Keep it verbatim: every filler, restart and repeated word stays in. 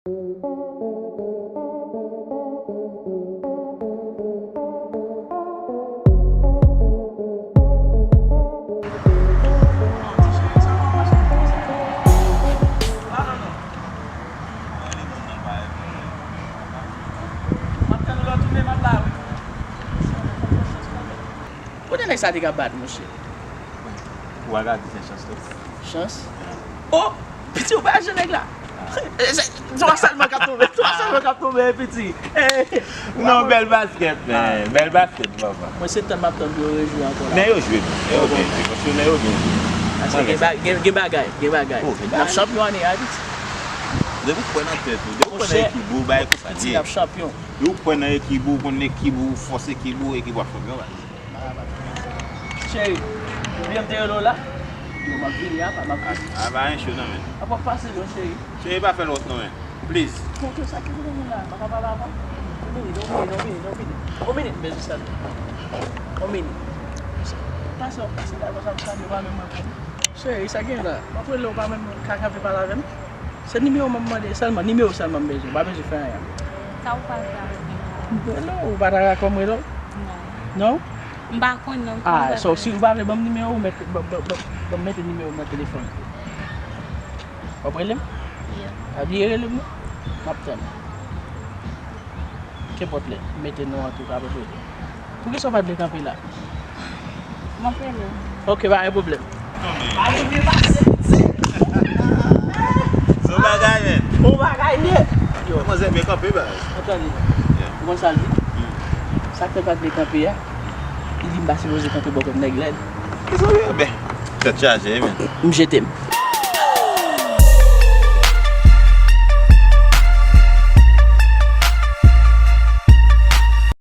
Kote nèg sa te ka bat, monchè? Ou pa ka di se chans tou. Chans? Oh! Piti, ou pa jwe nèg la. Se twa sèlman k ap tonbe, twa sèlman k ap tonbe, piti. Non, bèl baskèt, men. Bèl baskèt, papa. Mwen se tann m ap tann pou yo rejwe ankò la. Men yo jwe, men yo byen jwe. Paske men yo byen jwe. Paske gen ba- gen- gen bagay, gen bagay. N ap chanpyon ane a, piti. Depi w kwè nan tèt ou, depi w kwè nan ekip ou, bay pou sa l ye. N ap chanpyon. Depi w kwè nan ekip ou, w konn ekip ou, fòs ekip ou, ekip w ap chanpyon, baz. Cheri, ou byen m te rele w la? Yo, m ap vini, apa, m ap vini. A, a, pa anyen cho non, men. Apa, w ap pase non, cheri. Cheri, pa fè l wont non, men. Please. Montre sa ki pou nou la, pa ka pale avan. On minit, on minit, on minit, on minit. On minit, m bezwen salye. On minit. Pase, w ap pase la, konsa m salye w pa menm reponn. Cheri, sa gen la? M ap rele w pa menm ka kanpe pale avè m. Se nimewo m ap mande sèlman, nimewo sèlman m bezwen, m pa bezwen fè anyen. Sa ou pral fè avèk nimewo a? M rele w, ou pa ta dakò m rele w? Non. Non? M pa konn non. Ah, so, si ou pa vle ban m nimewo, ou mèt, ban, ban, ban, ban m mete nimewo m nan telefòn. W ap rele m? Yeah. Pa bliye rele m non. M ap tann. Kenpòt lè, mete non an tou, pa bezwen. Poukisa w pa t vle kanpe la? M ap rele w. Ok, pa gen pwoblèm. Pa gen vle pase, piti. Se yon bagay, men. Yon bagay, men. Yo. Manzè byen kanpe, baz. Antann li. Yeah. Ou konn sa l di? Hmm. Sa k fè l pa t vle kanpe a? Li di m pa sipoze kanpe bò kot nèg lèd. Kisa w ye? Ben, tèt chaje, men. M jete m.